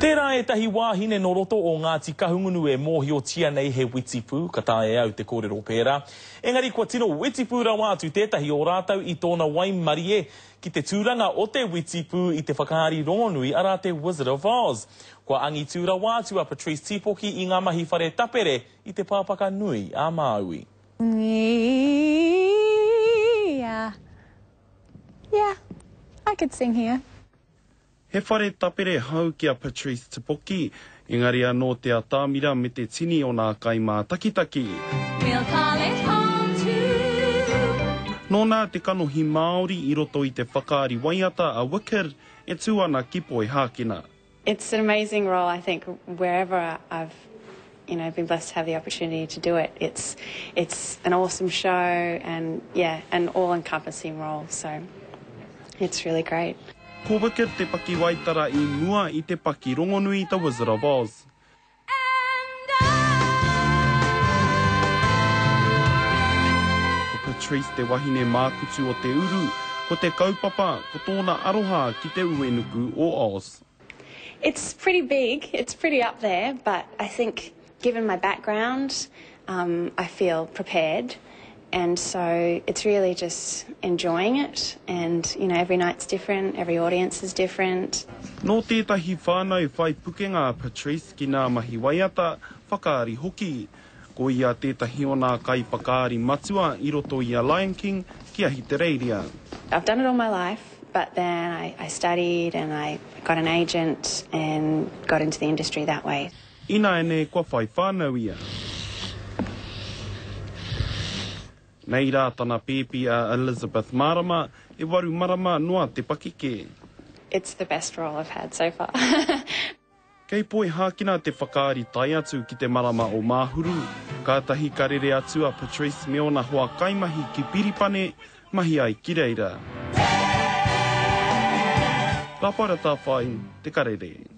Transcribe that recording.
Tērā ētahi wāhine nō roto o Ngāti Kahungunu e mōhiotia nei he witipū, ka taea e au te kōrero pērā. Engari kua tino witipū rawa atu tētahi o rātou i tōna waimarie ki te tūranga o te witipū i te whakaari rongonui arā te Wizard of Oz. Kua angitū rawa atu a Patrice Tipoki i ngā mahi whare tapere i te pāpaka nui a Māui. Yeah. Yeah. I could sing here. He whare tapere hou ki a Patrice Tipoki, engari anō te atamira me te tini o nā kaimātakitaki. We'll call it home to. Nōna te kanohi Māori i roto i te whakaari waiata a Wicked e tū ana ki Poihākena. It's an amazing role I think wherever I've you know been blessed to have the opportunity to do it it's it's an awesome show and yeah an all encompassing role so it's really great. Ko Wicked te pakiwaitara i mua i te paki rongonui The Wizard of Oz. Ko Patrice te wahine mākutu o te uru, ko te kaupapa, ko tōna aroha ki te uenuku o Oz. It's pretty big, it's pretty up there, but I think given my background, um, I feel prepared. And so it's really just enjoying it and, you know, every night's different, every audience is different. Nō tētahi whānau whai pukenga a Patrice ki nā mahi waiata, whakaari hoki. Ko ia tētahi o nā kaiwhakaari matua i roto i a Lion King ki Ahitereiria. I've done it all my life, but then I, I studied and I got an agent and got into the industry that way. Ināianei kua whai whānau ia. Nei rā tana pēpi a Elizabeth Marama, e waru marama noa te pakeke. It's the best role I've had so far. Kei Poihākena te whakaari tae atu ki te marama o Māhuru, kātahi ka rere atu a Patrice me ōna hoa kaimahi ki Piripane, mahi ai ki reira. Rāwhara Tāwhai, Te Karere.